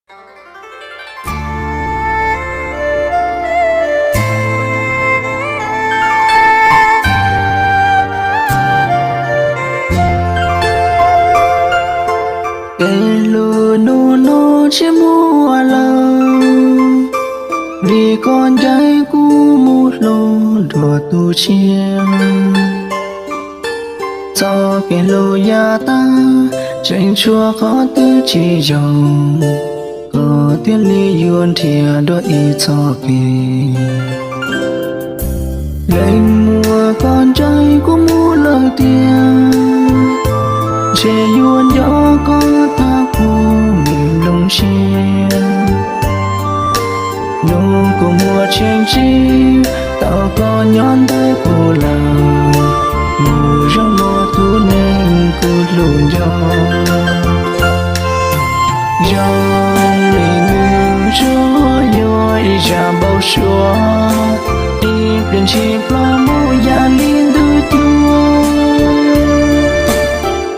Kev hlub hnub no tsis muaj lawm, vim koj ncaim kuv mus hlub dua tus tshiab. Txoj kev hlub yav tag, tseem tshuav qhov twg tsis zoo, koj thiaj li yuav nrhiav dua ib txoj kev. Leej muam, koj ntshai kuv mus lawm tiag, ntshe yuav nco koj tag kuv me nplooj siab. Hnub kuv muaj tseem tsib, tau koj nyob ntawm kuv lawm, mus zov mog tus neeg kuv hlub nco. Zoo li nws tsuas yog ib zaj npau suav, ib pliag ntshis ploj mus yam li ntws cua.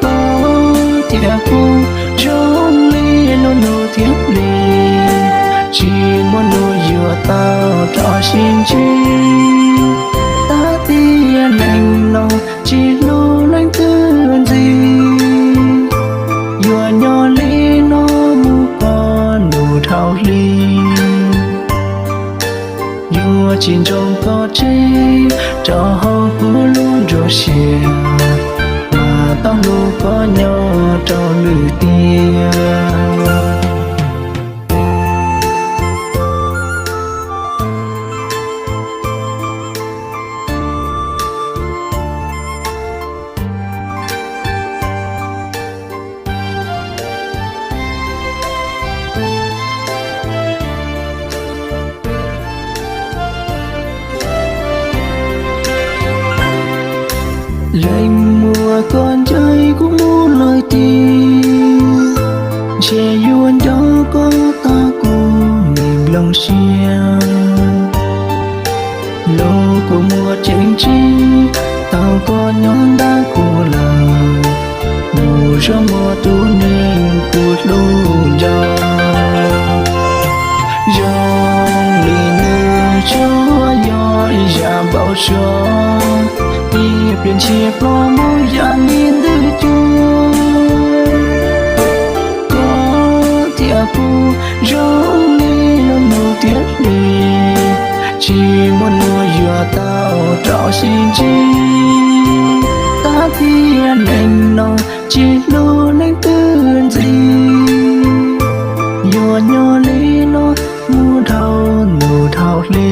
Koj thiab kuv zoo li lub hnub thiab hli, tsis muaj hnub yuav tau rov sib ntsib. Tag tiam neej no tsis hlub leej twg ntxiv, yuav nyob li no mus kom nus dhau hli. Yuav tsis ntsoov koj tseg rau hauv kuv lub nruab siab, mas tau hlub koj nyob rau lwm tiam. Leej muam, koj ntshai kuv mus lawm tiag, ntshe yuav nco koj tag kuv me nplooj siab. Hnub kuv muaj tseem tsib, tau koj nyob ntawm kuv lawm, mus zov mog tus neeg kuv hlub nco. Zoo li nws tsuas yog ib zaj npau suav, ib pliag ntshis ploj mus yam li ntws cua. Koj thiab kuv zoo li lub hnub thiab hli, tsis muaj hnub yuav tau rov sib ntsib. Tag tiam neej no tsis hlub leej twg ntxiv, yuav nyob li no mus dhau hnub dhau hli.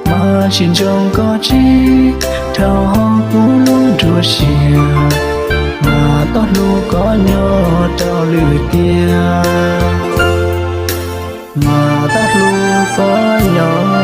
Mas tsis ntsoov koj tseg rau hauv kuv lub nruab siab, mas tau hlub koj nyob rau lwm tiam, mas tau hlub koj nyob